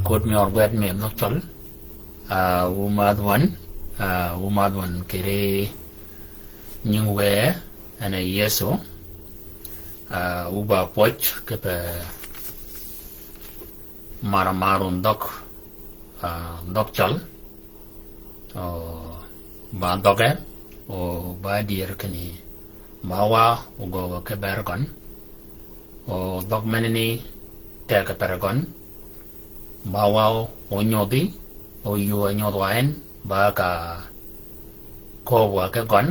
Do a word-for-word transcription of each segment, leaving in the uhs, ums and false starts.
Kot mi ørgwed mi dhøg cøl, ah, wu madh wan, ah, wu madh wan kiri nying we, en e Yesu, ah, wu ba pwøj kipe mara marun dhøg, ah, dhøg cøl. O, ba dhøge, o, ba dyër kinni, ba wa, o gøge ki ber gøn. O, dhøg meneni, teg per gøn. Ba wa, o nyodhi, o yuu nyodh wa en, ba ka kööb wa ki gøn.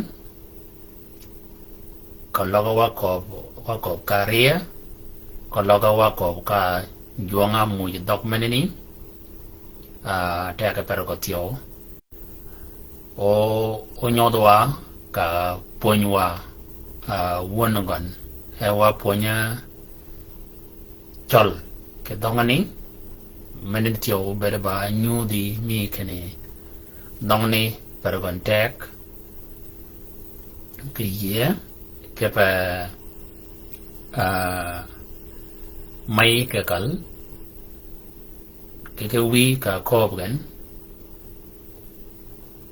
Ka løg wa kööb, wa kööb ka rie, ka løg wa kööb ka jwøng-a muuj dhøg meneni, ah, teg per gø thyew. O, o nyodh wa ka pwöny wa, ah, wun gøn. E wa pwöny-a cøl ki dhøngani, meneni thyew bede ba nyudhi mi kinni dhøngani per gøn teg, ki yie, kipe, ah, mey ki kal, ki, ki wïy ka kööb gen,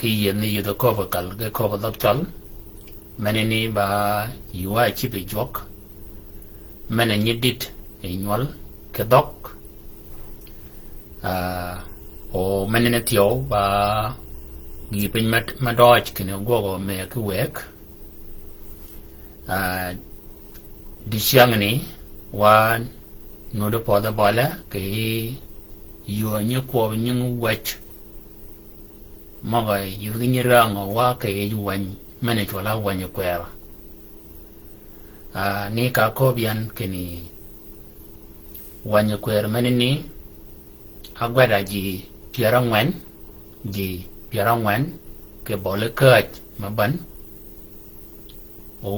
ki yie ni yudhi kööb kal, ki kööb dhøg cøl, meneni ba yuu-a cïb yi jwøk, men-a nyi dit yi nywøl ki dhøg, ah, o meneni thyew ba gïï piny me, me døøj kinni gwøg-a me ki wëg, ah, dicyängni wa nuddi pödhe bøle kì yuu nyi kwøb nying wäj møg-a yudhi nyi rangø wa kì yij wäny men-a cwøl-a wänyi kwërø. Ah, ni ka kööb yan kinni wänyi kwërø meneni, ágwed-a ji pyär ángwen, ji pyär ángwen, kì bøli käj me bän. O,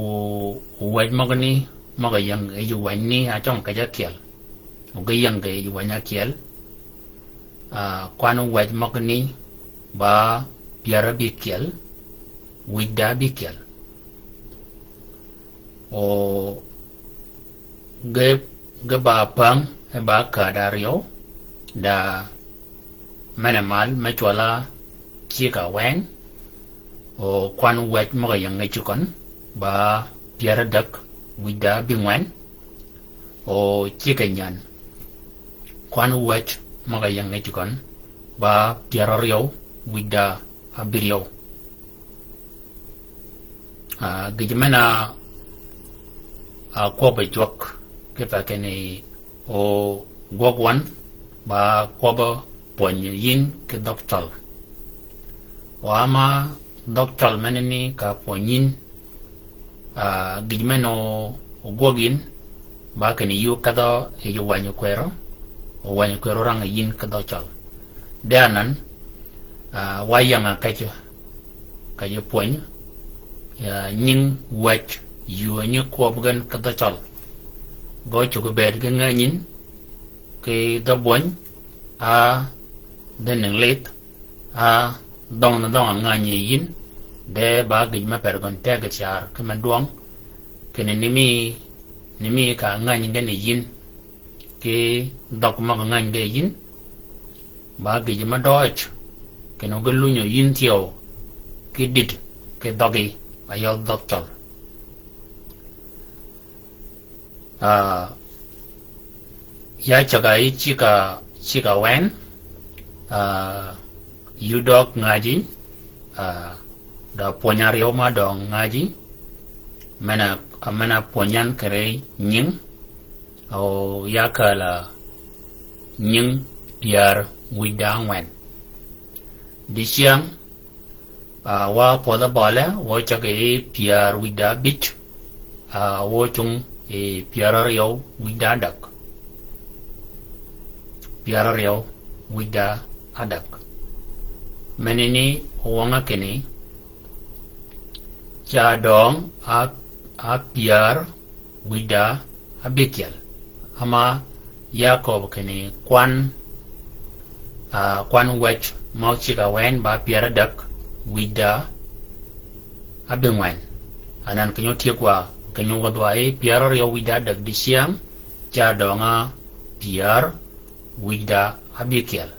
o wäj møgani, møg-a ying yij wäny ni ácøng kej ákyel. O ge ying ge yij wäny ákyel. Ah, kwan wäj møgani, ba pyär ábïkyel, wij da ábïkyel. O ge, ge ba päng, e ba käd áryew, da men-a mal, me cwøl-a cigg-a weng, o kwan wäj møg-a ying ngi cugøn, ba pyär ádäg, wij da ábïngwen, o cigg-a nyän. Kwan wäj møg-a ying ngi cugøn, ba pyär áryew, wij da ábïryew. Ah, gïj men-a, ah, kwøbbi jwøk, kipe kinni o gwøg wøn, ba kwøbbi pwönyi yïn ki dhøg cøl. O ama dhøg cøl meneni ka pwönyi yïn, ah, gïj men-a o gwøg yïn, ba kinni yuu kedhø yij wänyi kwërø, o wänyi kwërø rang yïn ki dhøg cøl. De anan, ah, wa ying-a kej, kej pwöny, ya nying wäj yuu nyi kwøb gen ki dhø cøl. Gø cuggi bëëd ki ngänyin, ki dhø bwöny, a, dhø ning lidh, a, dhøng ni dhøng-a ngänyi yïn, de ba gïj me per gøn teggi car ki me dwøng, kinni ni mi, ni mi ka ngänyi gen yi yïn, ki dhøg møg-a ngänyi gen yi yïn, ba gïj me døøj, kinni ge lunyø yïn thyew, ki dïd, ki dhøggi, a yødh dhøg cøl. Ah, ya cäg-a yij cigg-a, cigg-a weng, ah, yuu døøg ngäji, ah, da pwöny áryew ma døøg ngäji, men-a, men-a pwönyan kiri nying, o ya käl-a nying pyär wij da ángwen. Dicyäng, ah, wa pödhe bøle, wa cäg yi pyär wij da ábïj, ah, wa cung yi pyär áryew wij da ádäg. Pyär áryew wij da ádäg. Meneni wøng-a kinni, ca døøng a, a pyär wij da ábïkyel. Ama Yakob kinni kwan, ah, kwan wäj mø cigg-a weng ba pyär ádäg wij da ábïngwen. Anan keny-a ótyëg wa, keny-a ówädh wa yi pyär áryew wij da ádäg dicyäng, ca døøng a pyär wij da abikyel.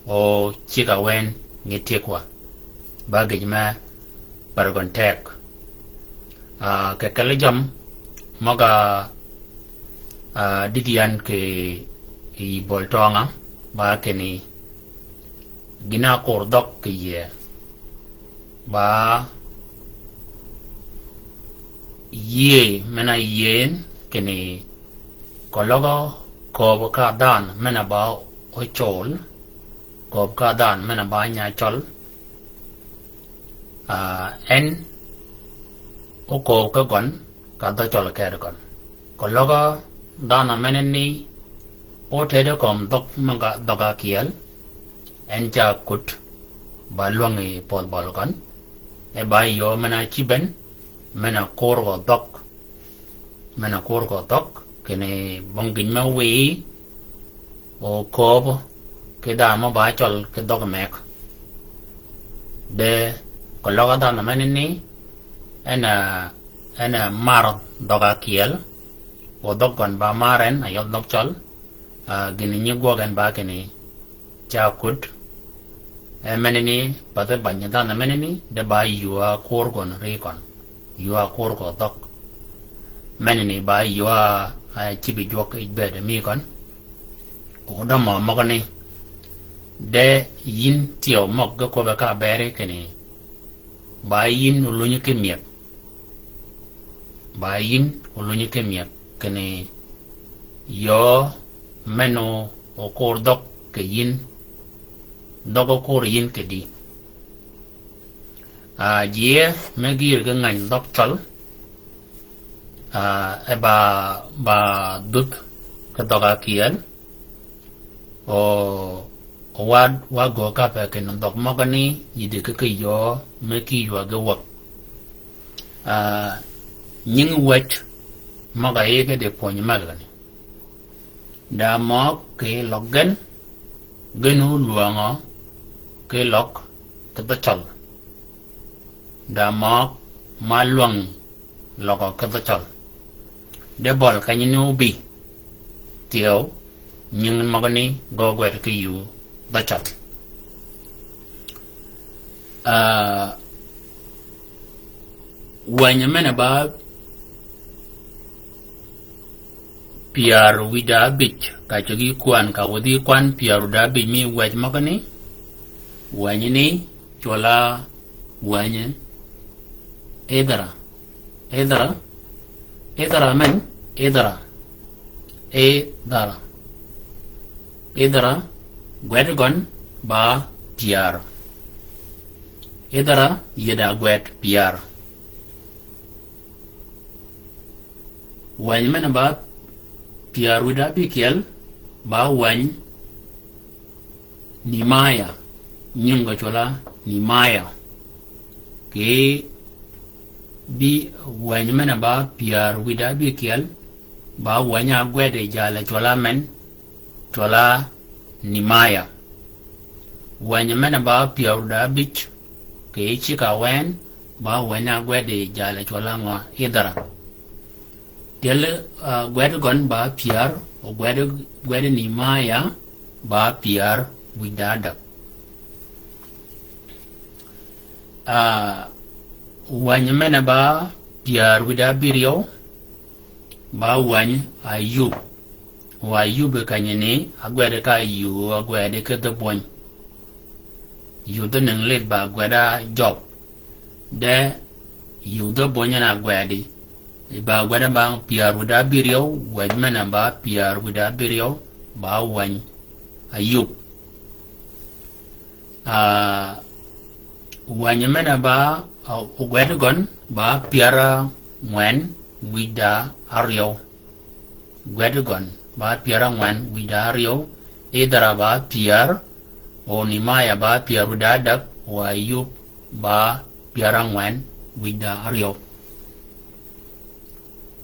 O cigg awen ngi tyekwa. Ba gïj me bërgøn teg. Ah, kì kelli jammì møg-a, ah, dïdï yan kì yi bol tønga, ba kinni gïn-a ákur dhøg kì yïëy. Ba yïëy men-a yïëy kinni keløg kööb ka dhanhø men-a ba ócøl, kööb ka dhanhø men-a ba nya cøl, ah, en ókööb ki gøn ka dhø cøl kedi gøn. Keløg dhanhø menani ótëddi kömi dhøg møg-a dhøg ákyel, en ca kud ba lwängi pödh bøl gøn. E ba yöö men-a cïben, men-a kur gø dhøg, men-a kur gø dhøg, kinni bong gïn me wiy, o kööb ki dhanhø mø ba cøl ki dhøg meg. De keløg dhanhø menani, en a, en a mar dhøg ákyel, o dhøg gøn ba mar en, a yødh dhøg cøl, ah, gïn nyi gwøg en ba kinni ca kud. E menani, pathi bany dhanhø menani, de ba yöö kur gøn ri køn. Yöö kur gø dhøg. Menani ba yöö, ah, cïbi jwøk yij bëëd mi køn. Ko dø mø møgani. De yïn tyeu møg ge köbbe ka beri kinni ba yïn ólunyi ki myëg. Ba yïn ólunyi ki myëg kinni yöö men-a ókur dhøg kì yïn, dhøg ókur yïn kì di. Ah, ji e me gïïr ki ngäny dhøg cøl, ah, e ba, ba dhudh ki dhøg ákyel, o, o wa, wa göög ka pe kinni dhøg møgani yïddi ki kì yöö me kï ywäg ge wäg. Ah, nyingi wäj møg-a yi ge di pwönyi melgani. Da møg kì løg gen, gen ólwängø kì løg ki dhø cøl. Da møg ma lwäng løg ki dhø cøl. De bøl kenyi ni óbï. Tyeu, nyingi møgani gø gwed ki yuu dhø cøl. Ah, wänyi men-a ba pyär wïda ábïj, ka ceg yi kwan ka wädhi kwan pyär wïda ábïj mi wäj møgani, wänyi ni cwøl-a wänyi Idhra. Idhra. Idhra men, Idhra. Idhra. Idhra, gwed gøn ba pyär. Idhra, yïda gwed pyär. Wänyi men-a ba pyär wïda ábïkyel, ba wänyi Nimaya, nying gø cwøl-a Nimaya. Kì bï wänyi men-a ba pyär wïda ábïkyel, ba wänyi a gwed yi jal-a cwøl-a men, cwøl-a Nimaya. Wänyi men-a ba pyär wïda ábïj, kì cigg awen, ba wänyi a gwed yi jal-a cwøl-a ngø, Idhra. Tyel, ah, gwed gøn ba pyär, o gwed, gwed Nimaya ba pyär wïda ádäg. Ah, wänyi men-a ba pyär wïda ábïryew, ba wänyi Ayub. O Ayub kenyi ni, agwed ka yuu, agwed ki dhø bwöny. Yuu dhø neng lid ba gwed a Job. De yuu dhø bwöny en agwedi. Ba gwed ba pyär wïda ábïryew, wäj men-a ba pyär wïda ábïryew, ba wänyi Ayub. Ah, wänyi men-a ba, ah, ogwed gøn, ba pyär ángwen wïda áryew. Gwed gøn, ba pyär ángwen wïda áryew, Idhra ba pyär, o Nimaya ba pyär wïda ádäg, o Ayub ba pyär ángwen wïda áryew.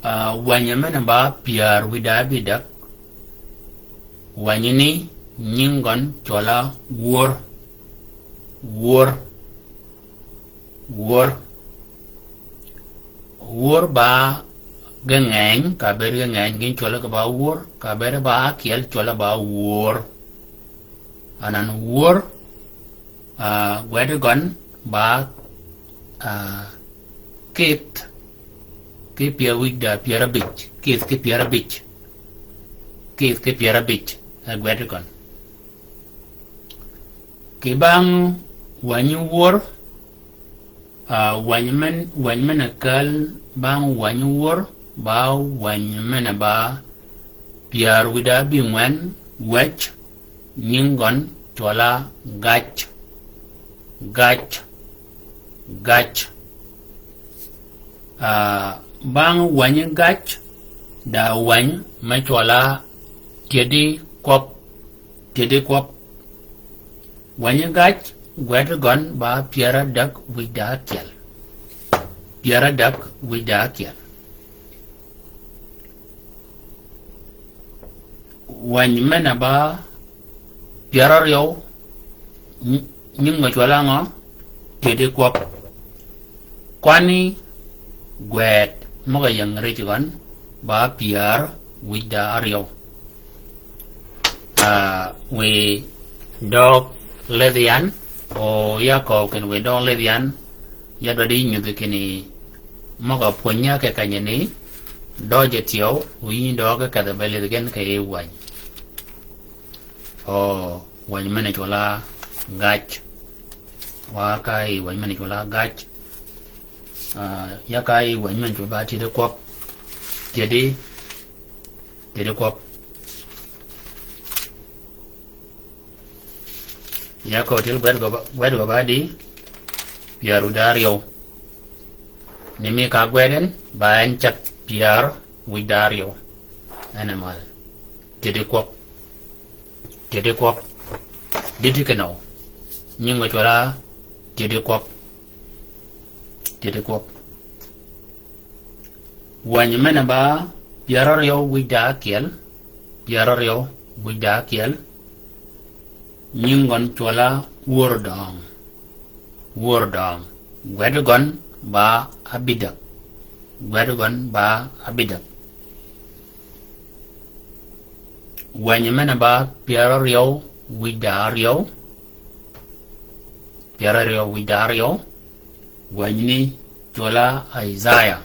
Ah, wänyi men-a ba pyär wïda ábïdäg. Wänyi ni nying gøn cwøl-a wör. Wör. Wör. Wör ba ge ngeny, ka beri ge ngeny, gïn cwøl-a ge ba wör, ka beri ba ákyel cwøl-a ba wör. Anan wör, ah, gwed gøn ba, ah, kith ki pyär wïj da pyär abïj, kith ki pyär abïj, kith ki pyär abïj, eh, gwed gøn. Kì bang wänyi wör, ah, wäny men, wäny men a käl bang wänyi wör, ba wäny men a ba pyär wïj da abïngwen wäj, nying gøn cwøla gac, gac, gac. Ah, bang wänyi gac, da wäny me cwøla tyedi kwøb, tyedi kwøb. Wänyi gac, gwed gøn ba pyär adäg wïj da ákyel. Pyär adäg wïj da ákyel. Wäny men a ba pyär aryøw, ny-, nying gø cwøla ngø? Tyedi kwøb. Kwanni gwed møg-a ying rij gøn ba pyär wïj da aryøw. Ah, wiy døøg ledh yan, o ya køøb kinni wiy døøg ledh yan, ya dwaddi nyudhi kinni møg-a pwönyi ke kanyani, døøj e tyeu, o yï døøg kedh-a be ledh gen kì yij wäny. O, wäny men a cwøla gac. Wa ka yij wäny men a cwøla gac. Ah, ya ka yij wäny men a cwøla tyedi kwøb. Tyedi, tyedi kwøb. Ya ka otyel gwed gø ba, gwed gø ba di, pyär wïj da aryøw. Ni mi ka gwed en, ba en ceg pyär wïj da aryøw. En e mal. Tyedi kwøb. Tyedi kwøb. Dïti kinøw. Nying gø cwøla tyedi kwøb. Tyedi kwøb. Wäny men a ba pyär aryøw wïj da ákyel, pyär aryøw wïj da ákyel. Nying gøn cwøla wör døøng. Wör døøng. Gwed gøn ba abïdäg. Gwed gøn ba abïdäg. Wäny men a ba pyär aryøw wïj da aryøw. Pyär aryøw wïj da aryøw. Wänyi ni cwøla Isaiah.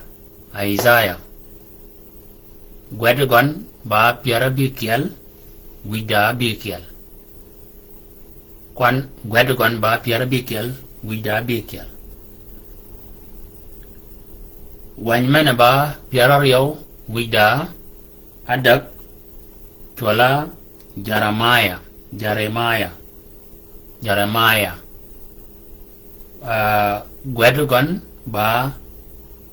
Isaiah. Gwed gøn ba pyär abïkyel wïj da abïkyel. Kwan gwed gøn ba pyär abïkyel wïj da abïkyel. Wäny men a ba pyär aryøw wïj da adäg, cwøla Jeremiah, Jeremiah, Jeremiah. Ah, gwed gøn ba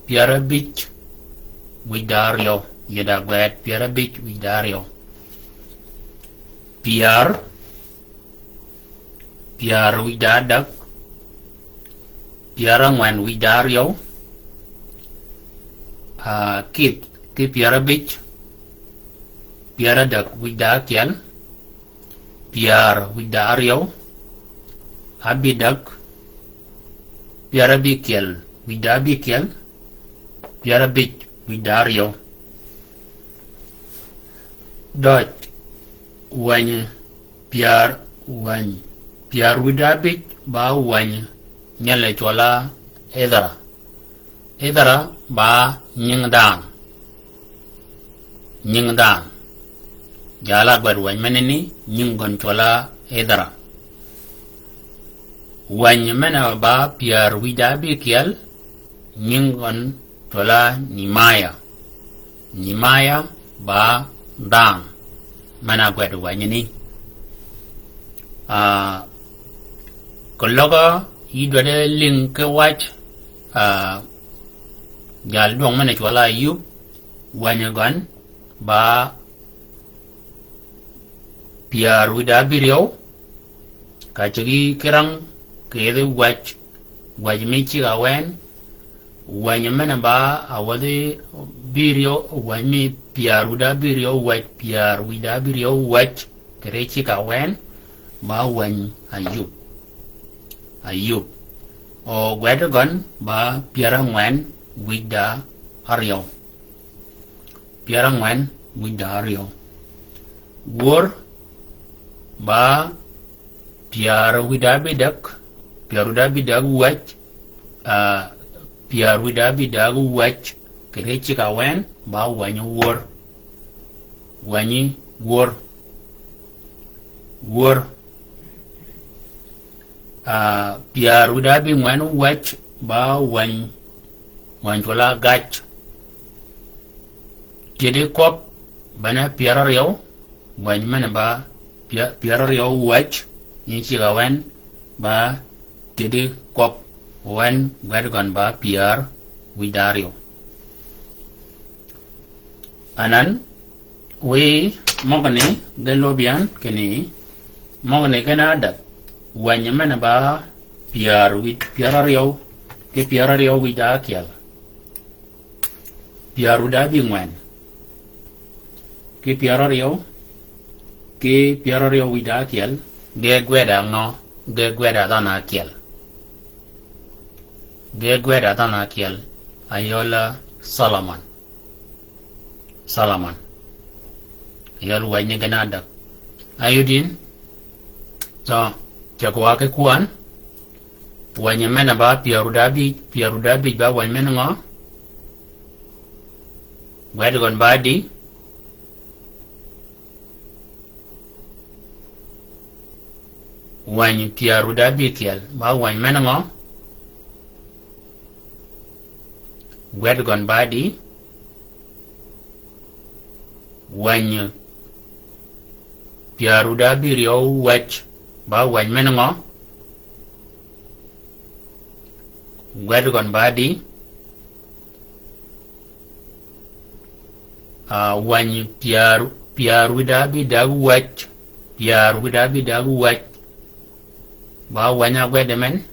pyär abïj wïj da aryøw, yie da gwed pyär abïj wïj da aryøw. Pyär, pyär wïj da adäg, pyär angwen wïj da aryøw, ah, kith ki pyär abïj, pyär adäg wïj da ákyel, pyär wïj da aryøw, abïdäg, pyär abïkyel wïj da abïkyel, pyär abïj wïj da aryøw. Døøj, wäny pyär, wäny pyär wïj da abïj ba wäny nyel e cwøla Ithra. Ithra ba nying dhanhø. Nying dhanhø. Jal-a ágwed wäny menani, nying gøn cwøla Ithra. Wäny men-a ba pyär wïj da abïkyel, nying gøn cwøla Nimaya. Nimaya ba dhanhø men-a ágwed wänyani. Ah, keløg-a yï dwaddi lïng ki wac, ah, jal dwøng men-a cwøla Ayub, wäny gøn ba pyär wïj da abïryew, ka cigi kirang kì yedhi wäc, wäc mi cigg awen, wäny men-a ba awädhi bïryew, wäny mi pyär wïj da bïryew, wäc pyär wïj da bïryew, wäc kì ri cigg awen, ba wäny Ayub. Ayub. O gwed gøn ba pyär angwen wïj da aryøw. Pyär angwen wïj da aryøw. Wör ba Pyär wïdá bïdäg, pyär wïdá bïdäg wäj, ah, pyär wïdá bïdäg wäj, kì rëcci ka wen, ba wänyi wör. Wänyi wör. Wör. Ah, pyär wïdá bïngwen wäj, ba wäny, wäny cwøl-a gac. Tyëddi kwøb, bene pyär áryew, wäny men ba pya-, pyär áryew wäj, nyi cigg-a wen, ba tyëddi kwøb, wen gwed gøn ba pyär wïdá áryew. Anan, wiy møgani, gen lobyan, kinni, møgani gen ádäg, wäny men ba pyär wïd-, pyär áryew, ki pyär áryew wïdá ákyel. Pyär wïdá bïngwen. Ki pyär áryew, ki pyär áryew wïdá ákyel, ge gwed-a ngø, ge gwed-a dhanhø ákyel. Ge gwed-a dhanhø ákyel, ayøl Solomon. Solomon. Ayøl wäny ni gen ádäg. Ayudin, so, ceg wa ki kwän, Wänyi men ba pyär wïdá bïj, pyär wïdá bïj ba wäny men ngø? Gwed gøn ba di. Wänyi pyär wïdá bïkyel ba wäny men ngø? Gwed gøn ba di. Wänyi pyär wïdá bïryew wäj ba wäny men ngø? Gwed gøn ba di. Ah, wänyi pyär, pyär wïdá bïdäg wäj, pyär wïdá bïdäg wäj ba wäny-a gwed men.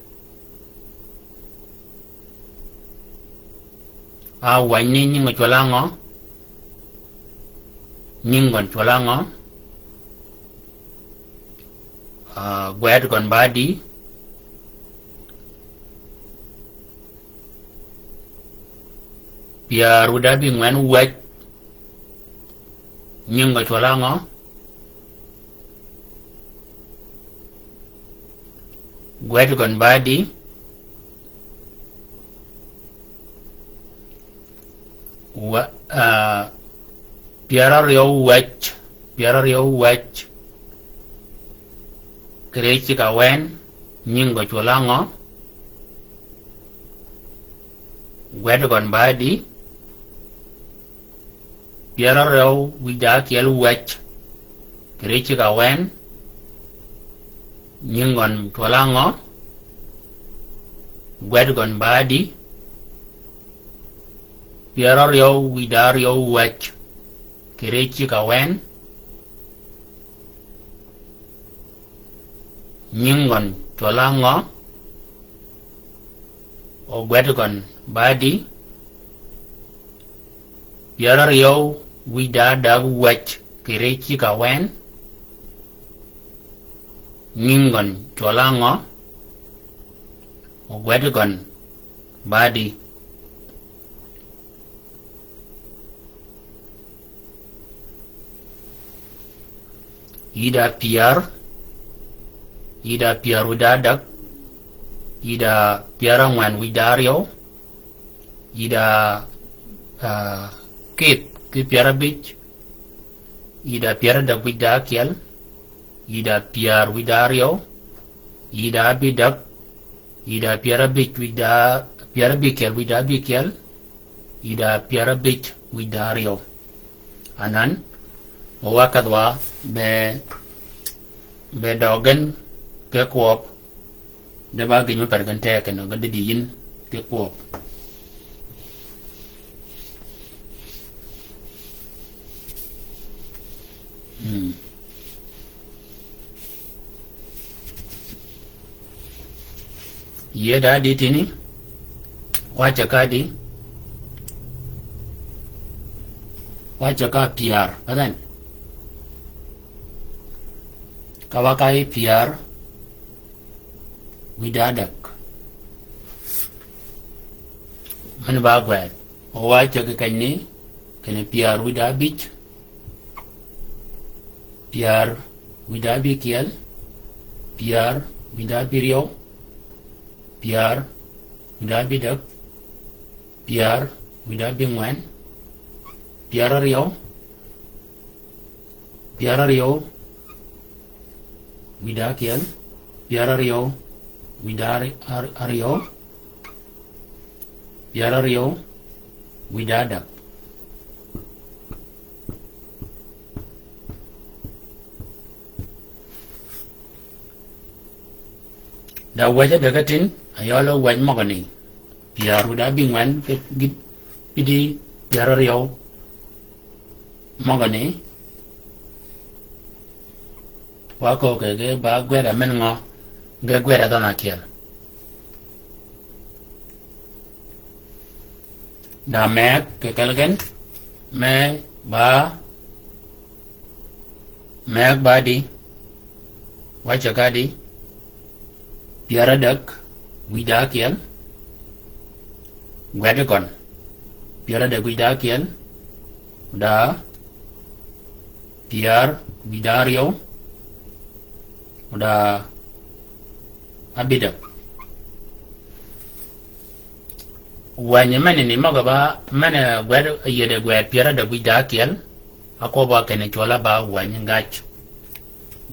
A wänyi ni nyinge cwøl-a ngø? Nying gøn cwøl-a ngø? Ah, gwed gøn ba di. Pyär wïdá bïngwen wäj. Nying gø cwøl-a ngø? Gwed gøn ba di. Wa-, ah, pyär áryew wäj, pyär áryew wäj. Kì rëcci ka wen, nying gø cwøl-a ngø? Gwed gøn ba di. Pyär áryew wïdá ákyel wäj. Kì rëcci ka wen, nying gøn cwøl-a ngø? Gwed gøn ba di. Pyär áryew wïdá áryew wäj. Kì rëcci ka wen, nying gøn cwøl-a ngø? O gwed gøn ba di. Pyär áryew wïdá däg wäj. Kì rëcci ka wen, nying gøn cwøl-a ngø? O gwed gøn ba di. Yïdá pyär, yïdá pyär wïdá däg, yïdá pyär ángwen wïdá áryew, yïdá, ah, kït ki pyär ábïj, yïdá pyär ádäg wïdá ákyel, yïdá pyär wïdá áryew, yïdá ábïdäg, yïdá pyär ábïj wïdá, pyär ábïkyel wïdá ábïkyel, yïdá pyär ábïj wïdá áryew. Anan, o wa kadh wa be, be døøg gen ki kwøb, de ba gïn me per gen teg kenni ge dïdï yïn ki kwøb. Hmm. Yie da di tïni, wa ceg ka di, wa ceg ka pyär, ka then. Ka wa ka yi pyär, wïdá däg. Men ba gwed. O wa ceg kenni, kinni pyär wïdá bïj. Pyär wïdá bïkyel, Pyär wïdá bïryøw. Pyär wïdá bïdäg. Pyär wïdá bïngwen. Pyär aryøw. Pyär aryøw wïdá kyel. Pyär aryøw wïdá aryøw. Pyär aryøw wïdá adäg. Da wäj adäg ka tin, ayøl wäj møgø ni. Pyär wïdá bïngwen, ki, ki, ki di pyär aryøw møgø ni. Wa köög kì ge ba gwed a men ngø, ge gwed a dhøn akyel. Da meg kì kelli gen, meg ba, meg ba di, wacce ka di, pyär adäg wïdá akyel, gwed gøn, pyär adäg wïdá akyel, da pyär wïdá aryøw, da abïdäg. Wänyi meni ni møgø ba, meni gwed, yede gwed pyär adäg wïdá akyel, akwøb ba kinni cwøl a ba wänyi gac.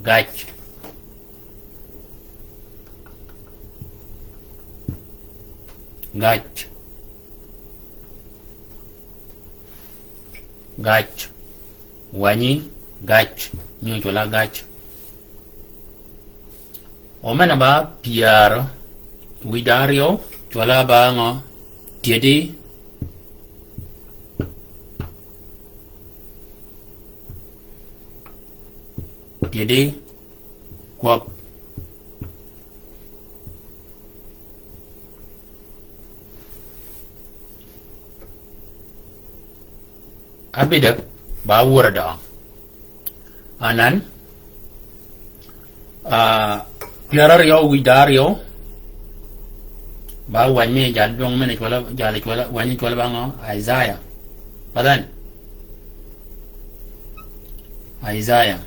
Gac. Gac. Gac. Wänyi gac. Nyi cwøl a gac. O meni ba pyär wïdá aryøw, cwøl a ba ngø, tyedi. Tyedi kwøb. Abïdäg ba wur døng. Anan, ah, pyär aryøw wïdá aryøw. Ba wänyi mi jal dwøng meni cwøl a, jal cwøl a, wänyi cwøl a ba ngø, Isaiah. Ba dhøn. Isaiah.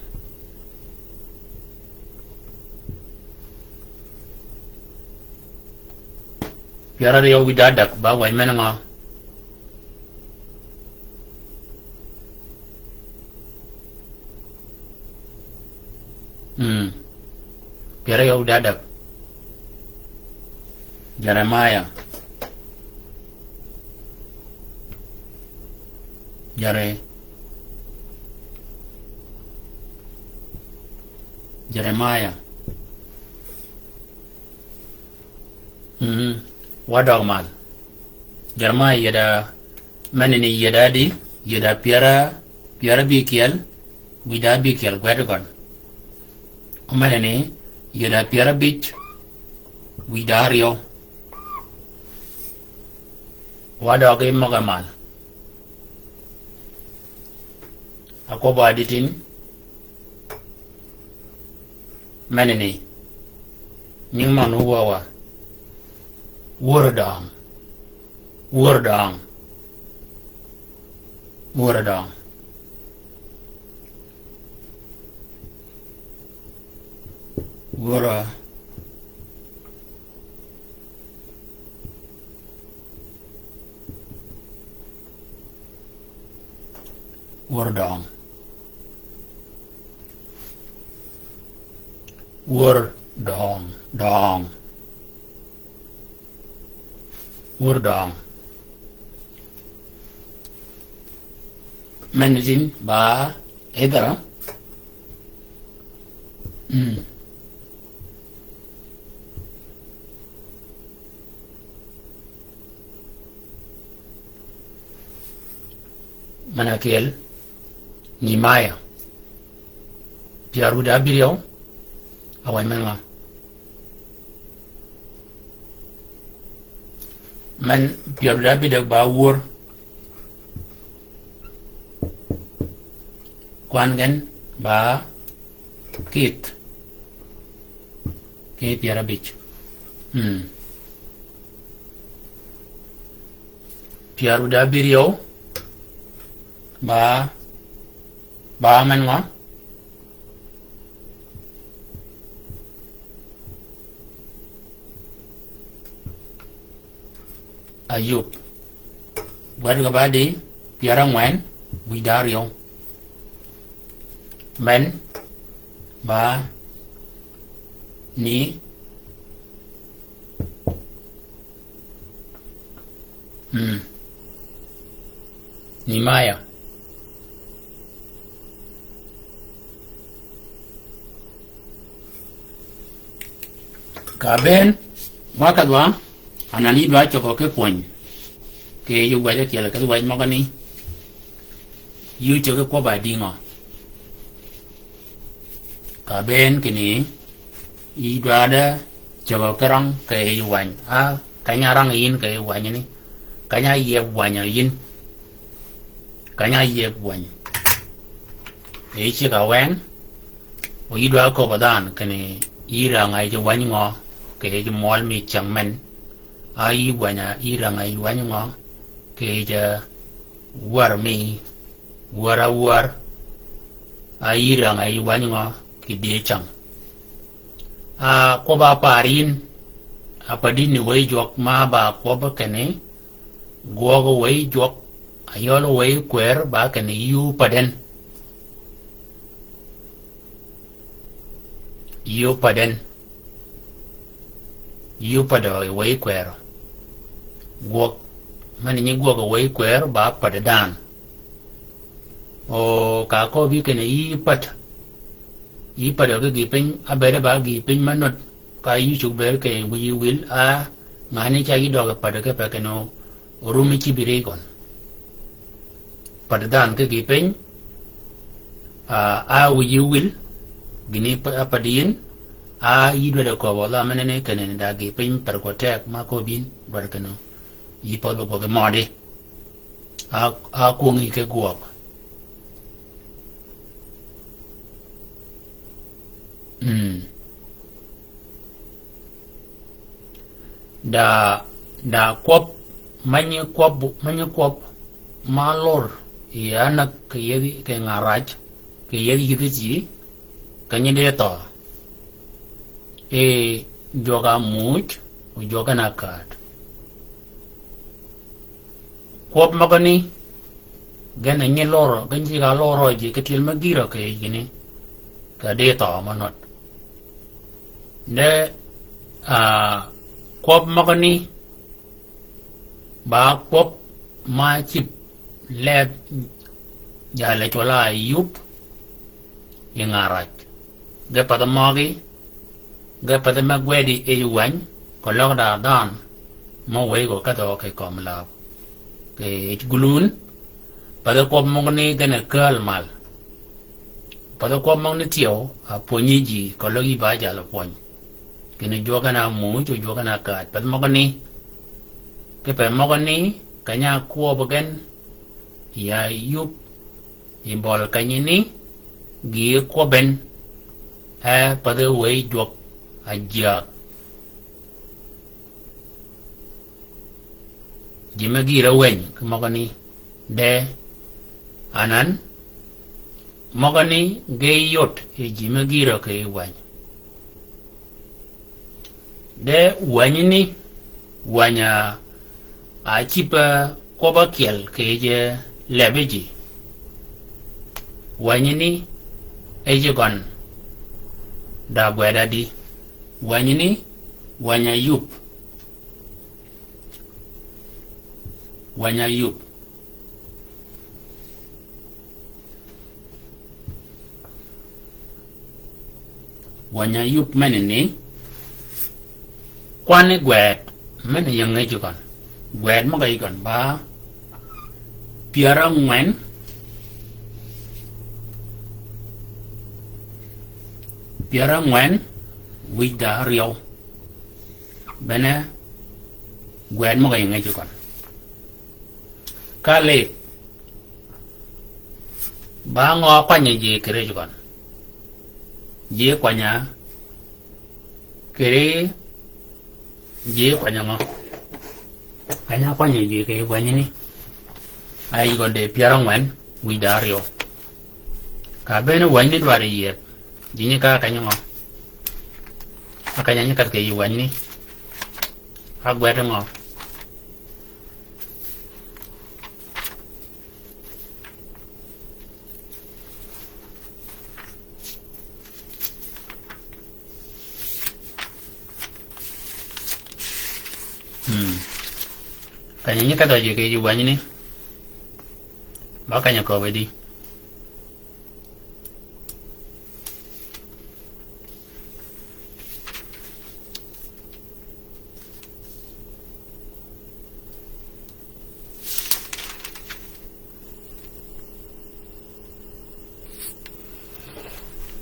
Pyär aryøw wïdá adäg ba wänyi men ngø? Mm. Pyär aryøw wïdá adäg. Jeremiah. Jere-, Jeremiah. Mm. Wa døg mal. Jeremiah yeda, meni ni yeda di, yeda pyär a, pyär abïkyel, wïdá abïkyel gwed gøn. Meni ni yeda pyär abïj, wïdá aryøw. Wa døg i møge mal. Akwøb a di tin. Meni ni. Nying møn wu wa. Wur døng. Wur døng. Wur døng. Wur. Wur døng. Wur døng, døng. Wur døng. Meni tin ba Edra. Mm. Men akyel, Nehemiah. Pyär wïdá abïryew, a wänyi men ngø? Men pyär wïdá abïdäg ba wur. Kwan gen ba kït. Ki pyär abïj. Mm. Pyär wïdá abïryew. Ba, ba men ngø? Ayub. Gwed ka ba di, pyär ángwen, wïj da áryew. Men, ba, ni, mm. Nimaya. Ka bënn, wa ka dwa, anan yï dwa cögø ki kwøny. Kì yij wäj ákyel, kì yij wäj møgø ni. Yï ócöggi kwøbb-a dïngø. Ka bënn kinni, yï dwadd-a cögø ki rang kì yij wäny. A, keny-a rang yïn kì yij wäny ni. Keny-a yieb wäny yïn. Keny-a yieb wäny. Yï cigg-a weng. O yï dwa köbb-a dhanhø kinni yï rang-a yij wäny ngø, kì yij mwøl mi cyäng men. A yï wäny-a, yï rang-a yij wäny ngø, kì yij, eh, wär mi, wär-a wär. A yï rang-a yij wäny ngø, kì dyëcäng. A kwøbb-a par yïn, a pa dïn ni wëy jwøk ma ba kwøbb kinni, gwøg wëy jwøk, ayøl wëy kwër ba kinni yï ópäd en. Yï ópäd en. Yï ópädø wëy kwërø. Gwøg, men nyi gwøg wëy kwër ba päd dhanhø. O ka köbbi kinni yï päd. Yï pädø ki gïïpiny, ábëëd ba gïïpiny me nut. Ka yï cugg bëëd kì wïyi wil a, ngani ca yï døøg päd ki pe kinni orumi cïb ri gøn. Päd dhanhø ki gïïpiny, a, a wïyi wil, gïni p-, a päd yïn, a yï dwadd-a köbbø dha menani kinni da gïïpiny päd kwøb teg ma köbbi yïn, dwadd kinni yï pädh gwøg mødi. A, a kwöngi ki gwøg. Mm. Da, da kwøb, menyi kwøb, menyi kwøb, ma lor, ya näg kì yethi kì ngarac, kì yethi yïdhi ji, keny-a di thøø. E, jwøk-a muuj, o jwøk gen-a kaad. Kwøb møgani, gen-a nyi lorø, gen-a cigg-a lorø ji ki tyel me gïrø kì yij gïni, kì di thøø me nut. De, a, kwøb møgani, ba kwøb ma cïb leb jal-a cwøl-a Ayub, yi ngarac. Ge pathi møgí, ge pathi me gwedi yij wäny, keløg da dhanhø, me wëy gø kedhø kì kömi läb. Kì yij gulun, pathi kwøb møgani gen-a kääl mal. Pathi kwøb møgani thyew, a pwönyi ji, keløg yï ba jal-a pwöny. Kinni jwøk gen-a muuj, o jwøk gen-a kaad. Pathi møgani, kipe møgani, keny-a kwøb gen, ya Ayub, yi bøl kenyani, gïï kwøb en, e pathi wëy jwøk ajag. Ji me gïr-a wëny ki møgani, de, anan, møgani ge yot yi ji me gïr-a kì yij wäny. De wänyi ni, wäny-a, a cïb-a kwøb ákyel kì yij lebi ji. Wänyi ni, e ji gøn, da gwed adi. Wänyi ni, wäny-a Ayub. Wäny-a Ayub. Wäny-a Ayub menani, kwanni gwed, men-a ying-a yij gøn. Gwed møg-a yij gøn ba, pyär ángwen, pyär ángwen, wïj da áryew. Bene, gwed møg-a ying-a yij gøn. Ka lib, ba ngø kwany-a ji kì ri yij gøn. Ji kwany-a, kì ri, ji kwany-a ngø. Keny-a kwany-a ji kì yij wänyi ni. A yij gøn de pyär ángwen, wïj da áryew. Ka bene wänyi ni dwarø yieb. Ji nyi ka keny-a ngø. A keny-a nyi kath kì yij wänyi ni. A gwed ngø. Kany-a nyi kedhø ji kì yij wänyi ni. Ba kany-a köbbi di.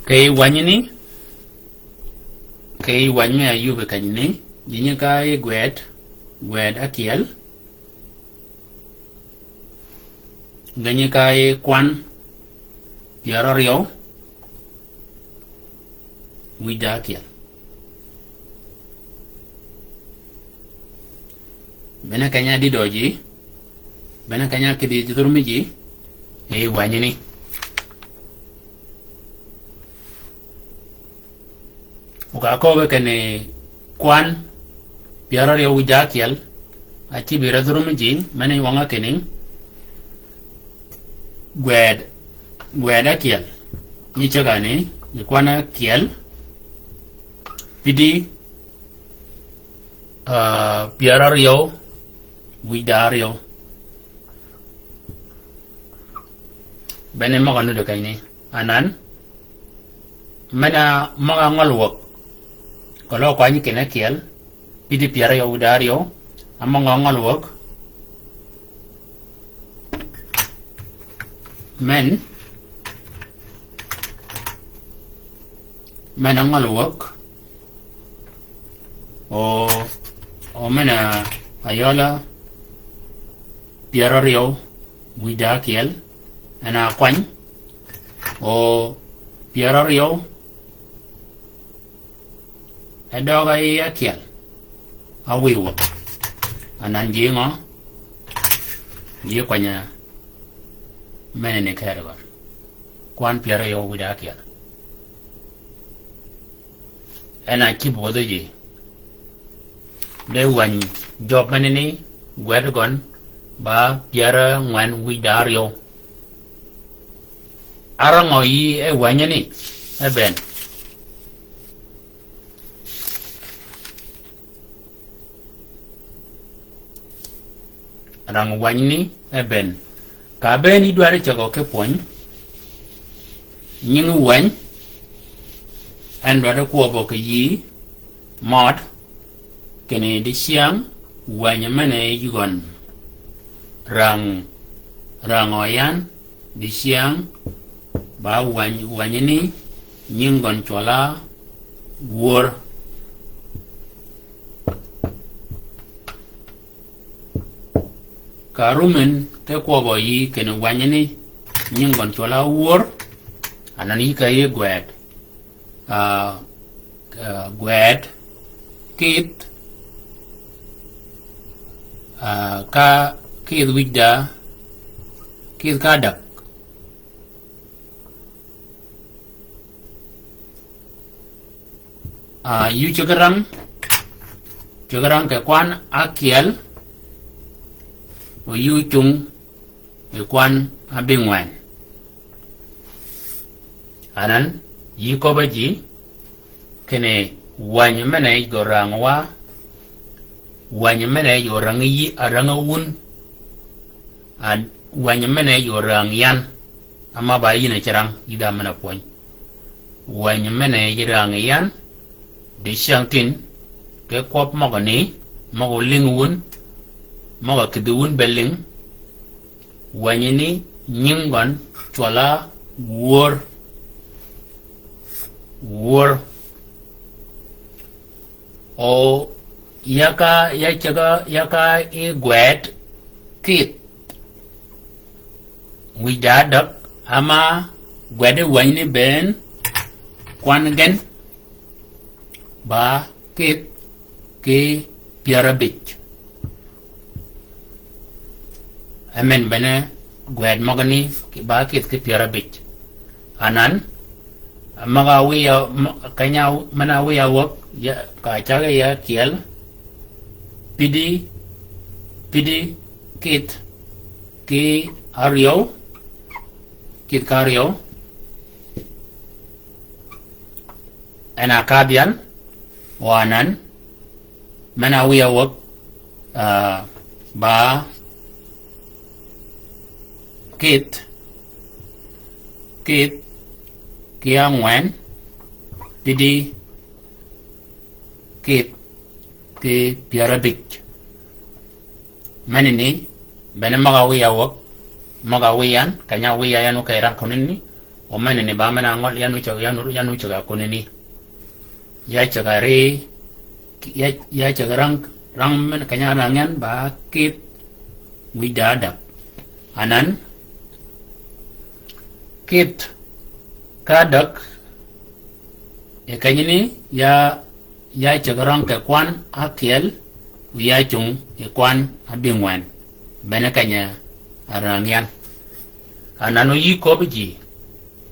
Kì yij wänyi ni, kì yij wänyi me ayubi kany ni, ji nyi ka yi gwed, gwed ákyel, ge nyi ka yi kwan pyär áryew wïj da ákyel. Bene keny-a dïdø ji, bene keny-a kïdhi ji dhurmi ji, e wänyi ni. Oka köbbe kinni kwan pyär áryew wïj da ákyel, acïb yi rädh rum ji, men-a wang-a kinni, gwed, gwed ákyel. Nyi ceg-a ni, yi kwan ákyel, pïdi, ah, pyär áryew wïj da áryew. Bene møg-a nuti keny ni. Anan, men-a møg-a ngøl wäg. Keløg kwany kinni ákyel, pïdi pyär áryew wïj da áryew, a møg-a ngøl wäg. Men, men-a ngøl wäg. O, o men-a ayøla pyär áryew wïj da ákyel, en a kwany, o pyär áryew, e døøg-a yi ákyel, a wïy wäg. Anan ji ngø, ji kwany-a men-a ni keri gøn. Kwan pyär áryew wïj da ákyel. En a cïb wädhi ji. De wäny jøb men-a ni gwed gøn ba pyär ángwen wïj da áryew. Ara ngø yi e wänyi ni, e ben. Rang wänyi ni e ben. Ka bënn yi dwaddi cägø ki pwöny, nyingi wäny, en dwaddi kwøbbø kì yïí, mød, kinni dicyäng, wänyi men-a yï gøn. Rang, rang ø yan, dicyäng, ba wäny, wänyi ni, nying gøn cwøl-a, wör. Ka rum en ke kwøbbø yï kinni wänyi ni nying gøn cwøl-a wör, anan yï ka yï gwed. Ah, ah, gwed, kïdh, ah, ka kïdh wïj da, kïdh ka däg. Ah, yï ceg rang, ceg rang kì kwan ákyel, o yï cung kì kwan ábïngwen. Anan, yï köbbi ji, kinni wänyi men-a yij gø rang wa, wänyi men-a yij gø rang yï, a rang wun. An, wänyi men-a yij gø rang yan, ama ba yïn a ceg rang, yï da men-a pwöny. Wänyi men-a yij rang yan, dicyäng tin, ki kwøb møg-a ni, møg-a lïng wun, møg-a kïdhi wun be lïng, wänyi ni nying gøn cwøl-a wör, wör. O ya ka, ya ceg-a, ya ka yï gwed kïdh wïj da däg, ama gwed wänyi ni bënn kwan gen ba kïdh ki pyär ábïj. Amen, bene gwed møgani ba kïdh ki pyär ábïj. Anan, møg-a wïya, m-, keny-a, men-a wïya wäg, ya, ka caggi ya ákyel, pïdi, pïdi kïdh ki áryew, kïdh ka áryew, en a kadh yan, o anan, men-a wïya wäg, ah, Ba kith, kith ki ángwen, pidi kith ki pyär abij. Meni ni, bene møg-a wiya wäg, møg-a wiyan, keny-a wiya yan ókey rang kunani, o meni ni ba men-a ngøl yan ócäg, yan, yan ócäg a kunani. Ya cäg a ri, ya, ya cäg rang, rang men keny-a rang yan ba kith wïj da ádäg. Anan, kith ka ádäg, e keny ni ya, ya cäg rang kì kwan ákyel, ya cung yi kwan ábïngwen. Bene keny-a rang yan. Anan o yï köbbi ji,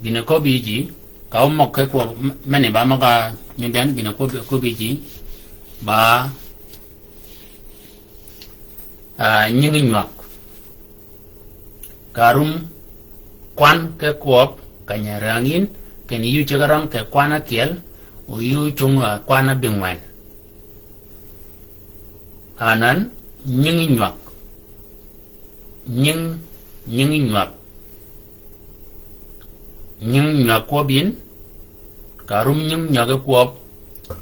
gïn-a köbbi ji, ka ómøg ki kwøb, m-, meni ba møg-a nyudhen, gïn-a köbbi, köbbi ji, ba, ah, nyingi nywag. Ka rum kwan ki kwøb, keny-a rang yin, kinni yï ócäg rang kì kwan ákyel, o yï ócung, ah, kwan ábïngwen. Anan, nyingi nywag. Nying, nyingi nywag. Nyingi nywag kwøb yin, ka rum nyingi nywag ki kwøb,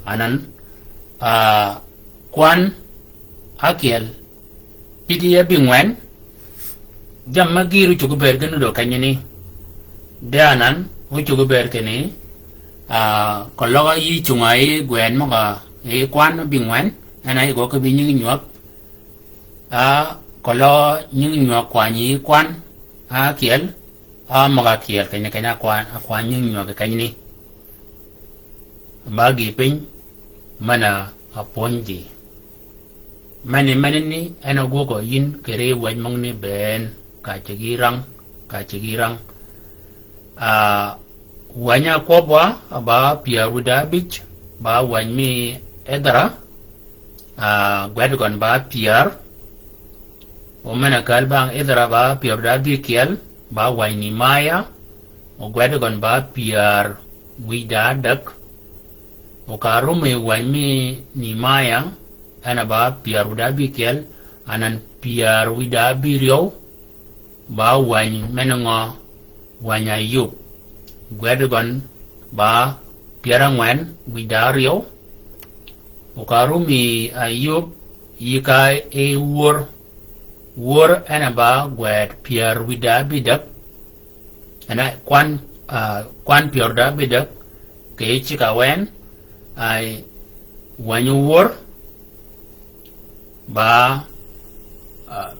anan, ah, kwan ákyel, pidi ábïngwen, jammì me gïr ócuggi bëëd kinni dø keny ni. De anan, ócuggi bëëd kinni, ah, keløg yï cunga yi gwed møg-a yi kwan ábïngwen, en a yi gø ki bi nyingi nywag, a keløg nyingi nywag kwany yi kwan ákyel, a møg-a kyel keny-a keny-a kwan, a kwan nyingi nywag keny ni. Ba gïï piny, men-a pwönyi ji. Meni, meni ni, en a gwögø yin kì ri wäj møgani bënn, ka ciggi rang, ka ciggi rang. Ah, wänyi a kwøb wa, ba pyär wïj da ábïj, ba wänyi mi Edhra, ah, gwed gøn ba pyär. O men-a kääl bang Edhra ba pyär wïj da ábïkyel, ba wänyi Nimaya, o gwed gøn ba pyär wïj da ádäg. O ka rumi wänyi mi Nimaya, en a ba pyär wïj da ábïkyel, anan pyär wïj da ábïryew, ba wänyi men-a ngø, wänyi Ayub. Gwed gøn ba pyär ángwen wïj da áryew. O ka rumi Ayub, yï ka e wör. Wör en a ba gwed pyär wïj da ábïdäg. En a kwan, ah, kwan pyär wïj da ábïdäg, kì yij cigg awen, ay wänyi wör, ba, ah,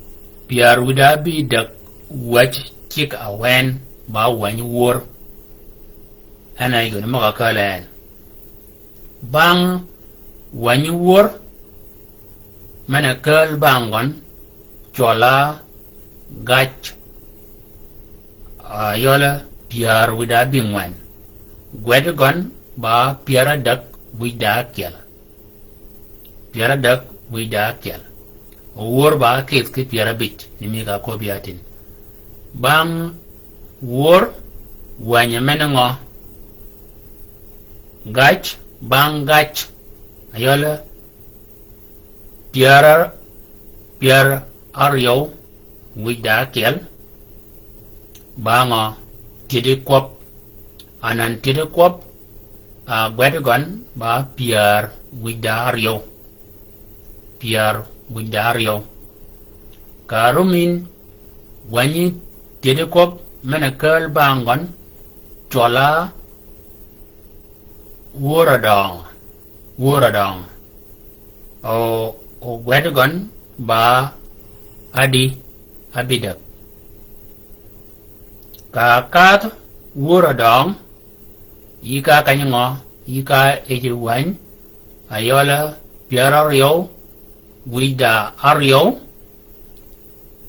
pyär wïj da ábïdäg wäj cigg awen ba wänyi wör. En a yï gøn møg-a kääl en. Bang wänyi wör, men-a kääl bang gøn, cwøl-a gac, ah, yøl-a pyär wïj da ábïngwen. Gwed gøn ba pyär ádäg wïj da ákyel. Pyär ádäg wïj da ákyel. O wör ba kith ki pyär ábïj, ni mi ka köbbi ya tin. Bang wör, wänyi men-a ngø? Gac, bang gac, ayøl pyär, pyär áryew wïj da ákyel, ba ngø? Tyëdi kwøb. Anan tyëdi kwøb, ah, gwed gøn ba pyär wïj da áryew. Pyär wïj da áryew. Ka rumi wänyi tyëdi kwøb men-a kääl bang gøn, cwøl-a wör Adøng. Wör Adøng. O, o gwed gøn ba ádi, ábïdäg. Ka kadh wör Adøng, yï ka keny ngø, yï ka yij wänyi, ayøl pyär áryew wïj da áryew,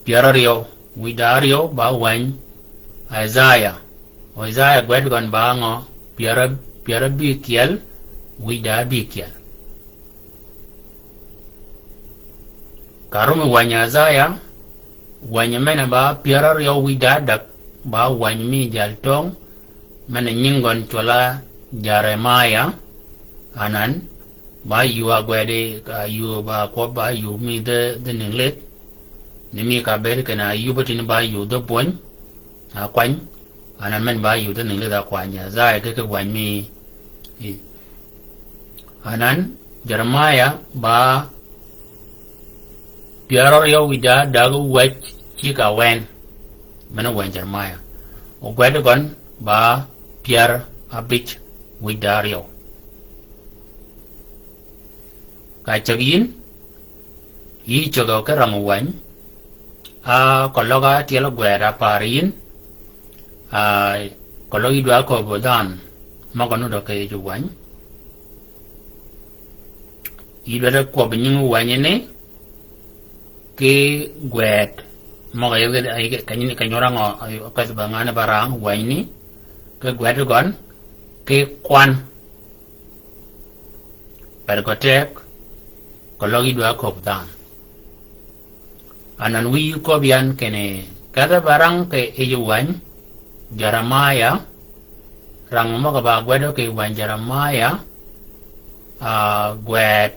pyär áryew wïj da áryew ba wänyi Isaya. O Isaya gwed gøn ba ngø? Pyär, pyär ábïkyel wïj da ábïkyel. Ka rumi wänyi Isaya, wänyi men-a ba pyär áryew wïj da ádäg, ba wänyi mi jaltöng, men-a nying gøn cwøl-a Jeremaya, anan, ba yuu a gwedi, ka yuu ba kwøb ba yuu mi dhë, dhë nïng lidh. Ni mi ka bëëd kinni Ayub tïn ba yudh bwöny, a kwany, anan men ba yudh nïng lidh a kwany, a zay ki ki wany mi. Anan, Jeremiah ba pyär áryew wïdá däg wäj cigg awen. Mene wany Jeremiah. O gwed gøn ba pyär abïj wïdá áryew. Ka cäg yïn, yï cäg ki rang wany, a, keløg a tyel gwed a par yïn, a, keløg yï dwa köbbi dhanhø møg-a nudd ki yij wany. Yï dwa de kwøbbi nying wany ni, ki gwed møg-a yij, a, yij, ka nying, ka nying rang, a, kweth ba ngan ba rang wany ni, ki gwed gøn, ki kwan. Pär gø teg, keløg yï dwa köbbi dhanhø. Anan wiy köbbi yan kinni, kedhi ba rang ki yij wany, Jeremiah, rang møg-a ba gwedø ki wany Jeremiah, a, gwed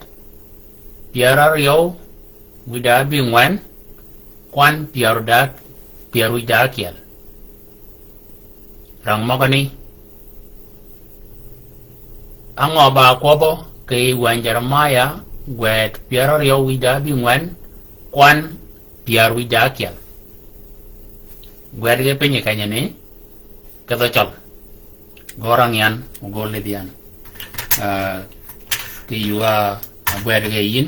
pyär áryew, wïdá bïngwen, kwan pyär da, pyär wïdá ákyel. Rang møgø ni, á ngø ba kwøbbø ki wany Jeremiah, gwed pyär áryew wïdá bïngwen, kwan pyär wïdá ákyel. Gwed ki piny kenyi ni, ki dhø Cøl. Gø rang yan, gø lidh yan. A, ki ywa a gwed ki yïn,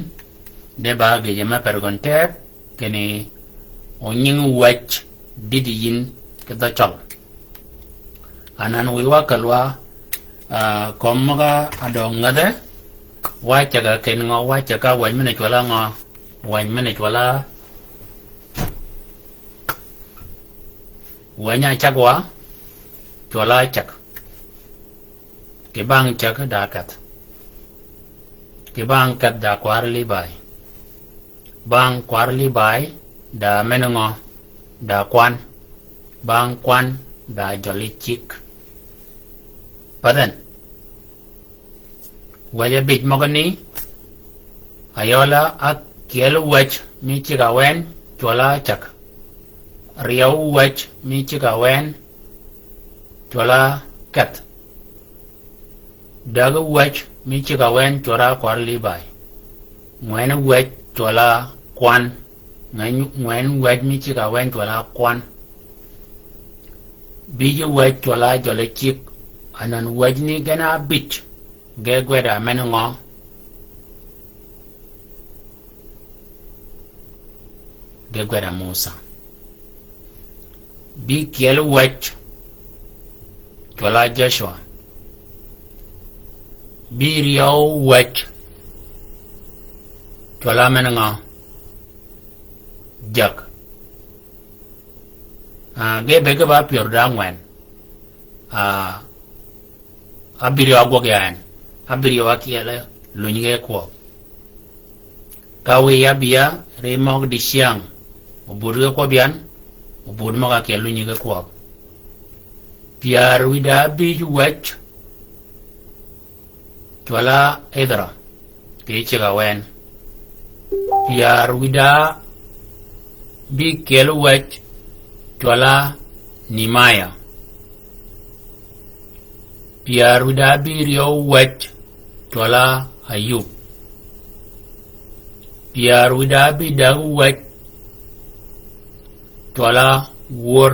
de ba gïjø me pär gøn teg, kinni o nying wäj dïdï yïn ki dhø Cøl. Anan wiy wa kelwa, a, kömi møg-a dø ngädhe, wa cäg-a kinni ngø, wa cäg-a wany men-a cwøl-a ngø, wany men-a cwøl-a Wänyi ácäg wa, cwøl-a ácäg. Kì bang cäg da kedh. Kì bang kedh da kwar Libai. Bang kwar Libai da men ngø, da kwan. Bang kwan da jøli cigg. Path en. Wäj abij møgø ni, ayøla ákyel wäj mi cigg awen, cwøl-a ácäg. Ryew wäj mi cigg awen, cwøl-a kedh. Däg wäj mi cigg awen, cwøl-a kwar Libai. Ngwen wäj, cwøl-a kwan. Ngwen, ngwen wäj mi cigg awen, cwøl-a kwan. Bïj wäj, cwøl-a jøli cigg. Anan wäj ni gen abij. Ge gwed-a men ngø? Ge gwed-a Musa. Bï kyel wäj, cwøl-a Joshua. Bï ryew wäj, cwøl-a men ngø? Jäg. Ah, ge be ge ba pyär da ngwen. Ah, abiryew agwøg ya en. Abiryew ákyel lunyi ge kwøb. Ka wiy abïya, ri møg dicyäng. Obud ge kwøb yan, obud møg ákyel lunyi ge kwøb. Pyär wïdá bïj wäj, cwøl-a Idhra, kì cigg awen. Pyär wïdá bï kyel wäj, cwøl-a Nimaya. Pyär wïdá bï ryew wäj, cwøl-a Ayub. Pyär wïdá bï däg wäj, cwøl-a wör.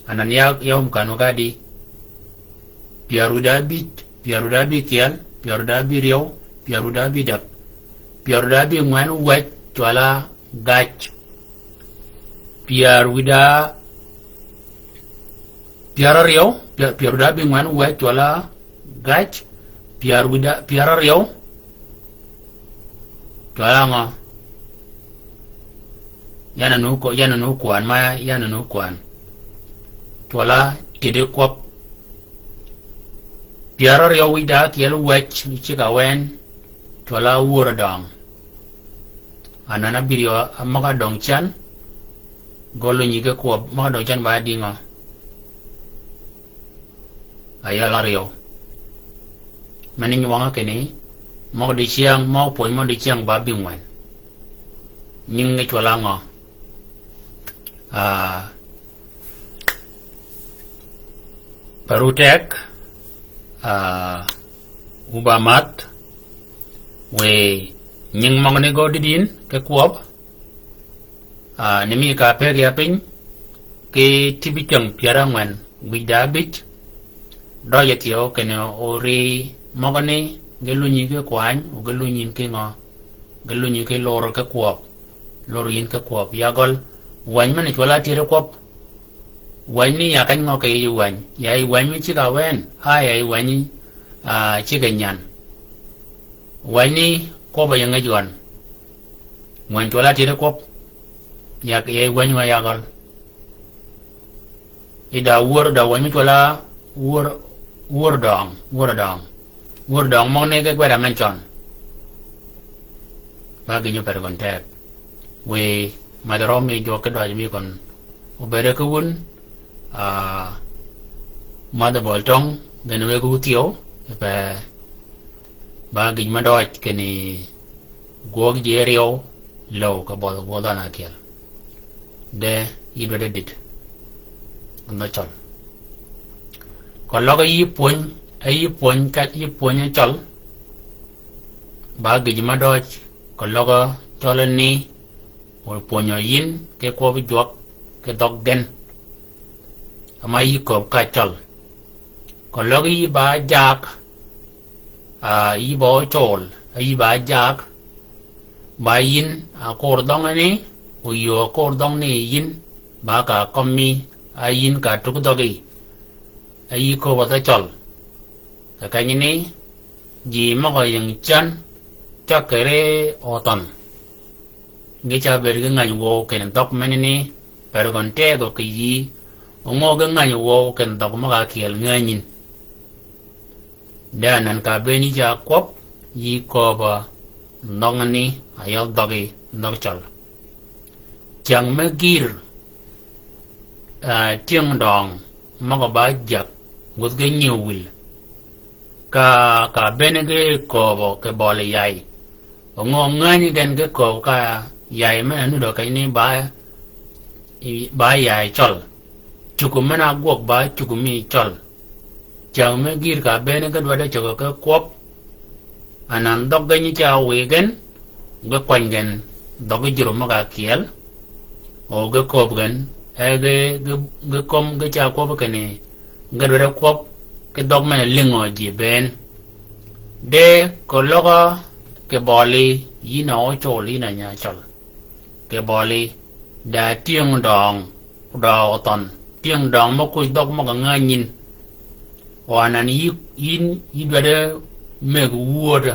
Anan ya, ya um kanu kadi. Pyär wïdá bïj, pyär wïdá bï kyel, pyär wïdá bï ryew, pyär wïdá bï däg. Pyär wïdá bï ngwen wäj, cwøl-a gac. Pyär wïdá, pyär aryew, pyär, pyär wïdá bï ngwen wäj, cwøl-a gac. Pyär wïdá, pyär aryew, cwøl-a ngø? Yan a nu ko-, yan a nu kwan, ma yan a nu kwan. Cwøl-a tidi kwøb. Pyär aryew wïdá kyel wäj, cigg awen, cwøl-a wör adøng. Anan abiryew a møg-a døng cen, gø lunyi ge kwøb, møg-a døng cen ba di ngø? Ayøl aryew. Meni nywøng-a kinni, møg dicyäng, møg pwöny møg dicyäng ba bï ngwen. Nyingi cwøl-a ngø? Ah, paru tek, ah, wu ba math, wë nying møgø ni gø dïdïn ki kwøb, ah, ni mi ka peg ya piny, ki tïbi ceng pyär ángwen wïj da abij, døje thyew kinni ori møgø ni ge lunyi ki kwany, o ge lunyi ki ngø, ge lunyi ki lor ki kwøb, lor yin ki kwøb, ya gøl, wänyi men cwøl a tyëri kwøb, wänyi ni ya kany ngø kì yij wänyi, ya yij wänyi mi cigg-a wën, a ya yij wänyi, ah, cigg-a nyan. Wänyi ni kwøb-a yi ngej gøn. Wänyi cwøl a tyëri kwøb. Ya, ya yij wänyi ngø ya gøl. Yi da wör da wänyi mi cwøl a wör, wör døng, wör døng. Wör døng møgø ni ge gwed-a men cøn. Ba gïn nyi per gøn teg. Wiy, madh røm mi jwøk ki døj mi køn obede ki wun, ah, madh bøl tøng, gen wëggi wu thyew, pe ba gïn ma døj kinni gwøg ji áryew, löw kì bødh gwøg dhanhø ákyel. De, yï dwaddi dït. Gøn dhø cøl. Keløg yï pwöny, e yï pwöny ka, yï pwöny cøl, ba gïn ma døj, keløg cøl ni, o pwönyø yïn ki kwøb jwøk ki dhøg gen. Ama yï kööb ka cøl. Keløg yï ba jak, ah, yï ba ócol, a yï ba jak, ba yïn, ah, akur dhøngani, o yöö akur dhøngani yïn, ba ka kømmi, a yïn ka tug dhøggi, a yï kööbø dhø cøl. Kì kenyani, ji møg-a ying cän, cäg kì ri óthøn. Ge ca bëëd ki ngäny wøw kinni dhøg menani, per gøn tegø kì yïí, o ngø ge ngäny wøw kinni dhøg møg-a kyeel ngänyin. De anan ka bëën yï ca kwøb, yï kööbø dhøngani, a yøl dhøggi, dhøg cøl. Cäng me gïr, ah, tyëng døng, møg-a ba jäg, wuth ge nyïw wïl. Ka, ka bëën ge kööbø kì bøli yay. O ngø ngänyi gen ge kööb ka yay men-a nudø kenyani ba, ba yay cøl. Cuggi men-a gwøg ba cuggi mi cøl. Cäng me gïr ka bëën ge dwaddi cägø ki kwøb. Anan dhøg gen nyi ca wïy gen, ge kwany gen, dhøg jur møg-a kyeel. O ge kööb gen, e ge, ge, ge köm ge ca kwøb kinni, ge dwaddi kwøb, ki dhøg men-a lïngø ji bëën. De keløg kì bøli, yïn a ócol, yïn a nya cøl. Kì bøli, da tyëng døng, da óthøn. Tyëng døng mø kuj dhøg møg-a ngänyin. O anan yï, yïn, yï dwaddi mëggi wööd.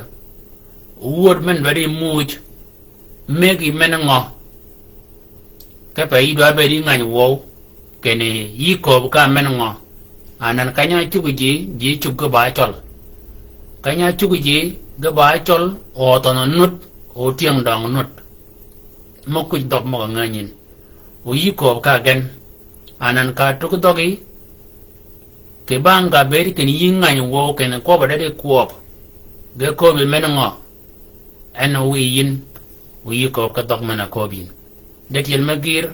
Wööd men dwaddi muuj. Mëggi men ngø. Kipe yï dwaddi bëëd yï ngäny wøw. Kinni yï kööb ka men ngø. Anan keny-a cuggi ji, ji cuggi ba cøl. Keny-a cuggi ji, ge ba cøl, óthøn nud, o tyëng døng nud. Mø kuj dhøg møg-a ngänyin. O yï kööb ka gen. Anan ka tug dhøggi. Kì bang ka bëëd kinni yï ngäny wøw kinni kwøbb-a de di kwøb. Ge kööbi men ngø. En o wiy yïn. O yï kööb ki dhøg men-a kööb yïn. De tyel me gïr.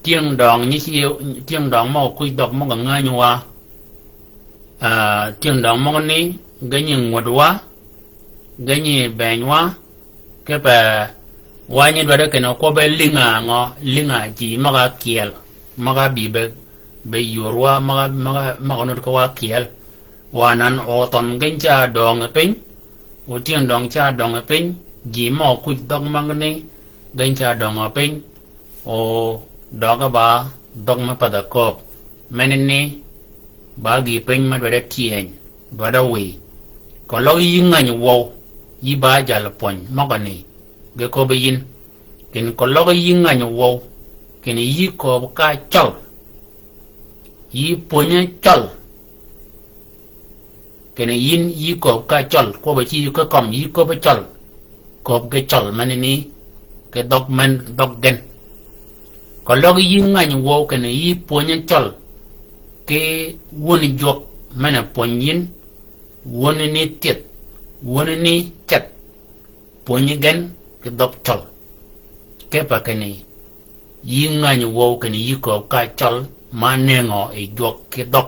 Tyëng døng nyi ci, tyëng døng møg-a kuj dhøg møg-a ngänyi wa. Ah, tyëng døng møgani, ge nyi ngwöd wa. Ge nyi bëny wa. Kipe, wa nyi dwaddi kinni kwøbbe lïngø ngø, lïngø ji møg-a kyeel. Møg-a bï be, be yur wa, møg-a, møg-a, møg-a nud ki wa kyeel. Wa anan óthøn gen ca døng piny, o tyëng døng ca døng piny, ji mø kuj dhøg møgani, gen ca døng piny, o døge ba dhøg me path-a kööb. Menani, ba gïï piny me dwaddi tyëny, dwaddi wïy. Keløg yï ngäny wøw, yï ba jal pwöny, møgani, ge köbbi yïn. Kinni keløg yï ngäny wøw, kinni yï kööb ka cøl. Yï pwönyi cøl. Kinni yïn yï kööb ka cøl, kwøbb-a ci yï ki kømm, yï köbbi cøl. Kööb ki cøl menani, ki dhøg men, dhøg gen. Keløg yï ngäny wøw kinni yï pwönyi cøl. Ki wöni jwøk men-a pwöny yïn, wöni ni thieth, wöni ni ceth. Pwönyi gen ki dhøg cøl. Kipe kinni, Yï ngäny wøw kinni yï kööb ka cøl ma nëngø yi jwøk ki dhøg.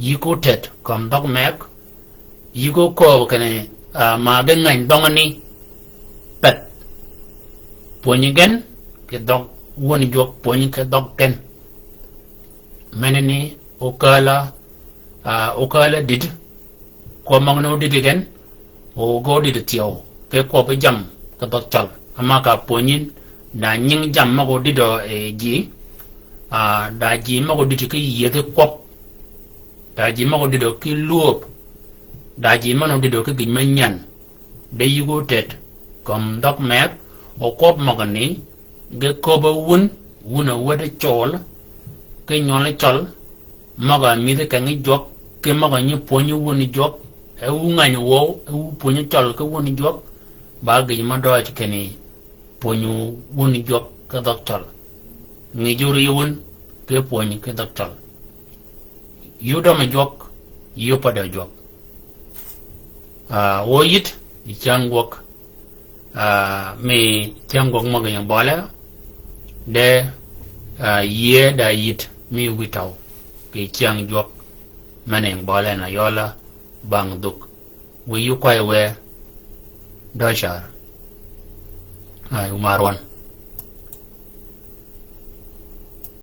Yï ko tet kömi dhøg meg, yï ko kööb kinni, ah, ma ge ngäny dhøngani peth. Pwönyi gen ki dhøg wun jwøk, pwönyi ki dhøg gen. Menani okääl-a, ah, okääl-a dïd. Kwøb møgani odïdi gen, o ge odïdi thyew, ki kwøb jam ki dhøg cøl. Ama ka pwönyi, da nying jam møg-a odïdø, eh, ji, ah, da ji møg-a odïdi ki yiedhi kwøb, da ji møg-a odïdø ki lwöb, da ji møg-a odïdø ki gïj me nyän. De yï ko tet kömi dhøg meg, o kwøb møgani, ge köbb-a wun, wun a wädi cøl, ki nywøl cøl, møg-a mïdhi kengi jwøk, ki møg-a nyi pwönyi wun jwøk, e wu ngäny wøw, e wu pwönyi cøl ki wun jwøk, ba gïj me døøj kinni pwönyi wun jwøk ki dhøg cøl. Ngïj ori wun, ki pwönyi ki dhøg cøl. Yï odømi jwøk, yï opedø jwøk. Ah, wø yït, yi cyäng gwøg, ah, mi cyäng gwøg møg-a ying bøle, de, ah, yïe da yït mi wïtøw, ki cyäng jwøk, men ying bøle na yøl-a bang dhug. Wiy okwäy wë, dø car. Ah, wu mar wøn.